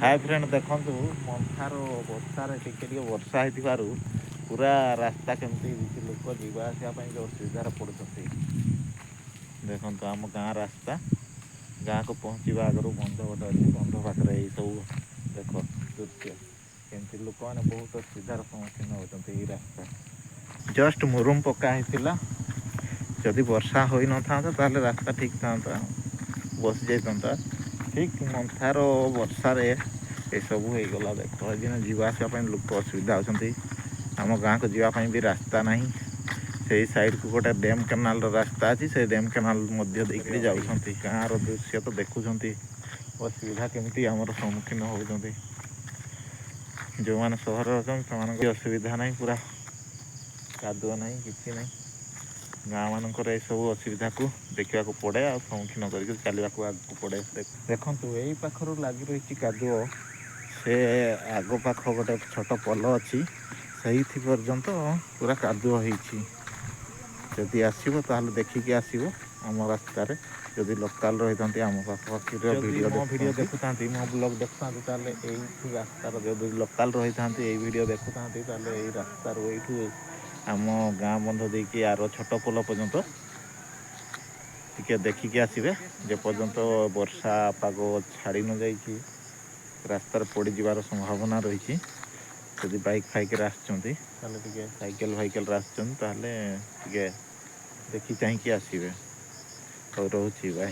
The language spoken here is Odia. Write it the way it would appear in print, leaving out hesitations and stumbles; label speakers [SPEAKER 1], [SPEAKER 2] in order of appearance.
[SPEAKER 1] ହାଏ ଫ୍ରେଣ୍ଡ, ଦେଖନ୍ତୁ ମନ୍ଥାର ବର୍ଷାରେ ଟିକେ ଟିକେ ବର୍ଷା ହେଇଥିବାରୁ ପୁରା ରାସ୍ତା କେମିତି ହେଇଛି। ଲୋକ ଯିବା ଆସିବା ପାଇଁ ଯେଉଁ ଅସୁବିଧାରେ ପଡ଼ୁଛନ୍ତି। ଦେଖନ୍ତୁ ଆମ ଗାଁ ରାସ୍ତା, ଗାଁକୁ ପହଞ୍ଚିବା ଆଗରୁ ବନ୍ଧ ଗୋଟେ ଅଛି। ବନ୍ଧ ପାଖରେ ଏଇସବୁ ଦେଖ ଦୃଶ୍ୟ, କେମିତି ଲୋକମାନେ ବହୁତ ଅସୁବିଧାର ସମ୍ମୁଖୀନ ହେଉଛନ୍ତି। ଏଇ ରାସ୍ତା ଜଷ୍ଟ ମୁରୁମ ପକା ହେଇଥିଲା। ଯଦି ବର୍ଷା ହୋଇନଥାନ୍ତା, ତାହେଲେ ରାସ୍ତା ଠିକ୍ ଥାନ୍ତା, ବସି ଯାଇଥାନ୍ତା ଠିକ୍। ମନ୍ଥାର ବର୍ଷାରେ ଏସବୁ ହେଇଗଲା। ଦେଖ, ଏଦିନ ଯିବା ଆସିବା ପାଇଁ ଲୋକ ଅସୁବିଧା ହେଉଛନ୍ତି। ଆମ ଗାଁକୁ ଯିବା ପାଇଁ ବି ରାସ୍ତା ନାହିଁ। ସେଇ ସାଇଡ଼କୁ ଗୋଟେ ଡ୍ୟାମ୍ କେନାଲର ରାସ୍ତା ଅଛି, ସେ ଡ୍ୟାମ୍ କେନାଲ ମଧ୍ୟ ଦେଇକରି ଯାଉଛନ୍ତି। ଗାଁର ଦୃଶ୍ୟ ତ ଦେଖୁଛନ୍ତି, ଅସୁବିଧା କେମିତି ଆମର ସମ୍ମୁଖୀନ ହେଉଛନ୍ତି। ଯେଉଁମାନେ ସହରରେ ଅଛନ୍ତି, ସେମାନଙ୍କ ଅସୁବିଧା ନାହିଁ, ପୁରା କାଦୁଅ ନାହିଁ, କିଛି ନାହିଁ। ଗାଁ ମାନଙ୍କରେ ଏସବୁ ଅସୁବିଧାକୁ ଦେଖିବାକୁ ପଡ଼େ ଆଉ ସମ୍ମୁଖୀନ କରିକି ଚାଲିବାକୁ ଆଗକୁ ପଡ଼େ। ଦେଖନ୍ତୁ, ଏଇ ପାଖରୁ ଲାଗି ରହିଛି କାଦୁଅ। ସେ ଆଗ ପାଖ ଗୋଟେ ଛୋଟ ପୋଲ ଅଛି, ସେଇଥି ପର୍ଯ୍ୟନ୍ତ ପୁରା କାଦୁଅ ହେଇଛି। ଯଦି ଆସିବ, ତାହେଲେ ଦେଖିକି ଆସିବ ଆମ ରାସ୍ତାରେ। ଯଦି ଲୋକାଲ ରହିଥାନ୍ତି, ଆମ ପାଖାପାଖିର ଭିଡ଼ିଓ, ମୋ ଭିଡ଼ିଓ ଦେଖୁଥାନ୍ତି, ମୋ ବ୍ଲଗ୍ ଦେଖୁଥାନ୍ତି, ତାହେଲେ ଏଇଠୁ ରାସ୍ତାର, ଯଦି ଲୋକାଲ ରହିଥାନ୍ତି, ଏଇ ଭିଡ଼ିଓ ଦେଖୁଥାନ୍ତି, ତାହେଲେ ଏଇ ରାସ୍ତାରୁ ଏଇଠୁ ଆମ ଗାଁ ବନ୍ଧ ଦେଇକି ଆର ଛୋଟ ପୋଲ ପର୍ଯ୍ୟନ୍ତ ଟିକେ ଦେଖିକି ଆସିବେ। ଯେପର୍ଯ୍ୟନ୍ତ ବର୍ଷା ପାଗ ଛାଡ଼ି ନ ଯାଇଛି, ରାସ୍ତାରେ ପଡ଼ିଯିବାର ସମ୍ଭାବନା ରହିଛି। ଯଦି ବାଇକ୍ ଫାଇକ୍ରେ ଆସୁଛନ୍ତି, ତାହେଲେ ଟିକେ, ସାଇକେଲ ଫାଇକେଲରେ ଆସୁଛନ୍ତି, ତାହେଲେ ଟିକେ ଦେଖି ଚାହିଁକି ଆସିବେ। ହଉ, ରହୁଛି, ବାଏ।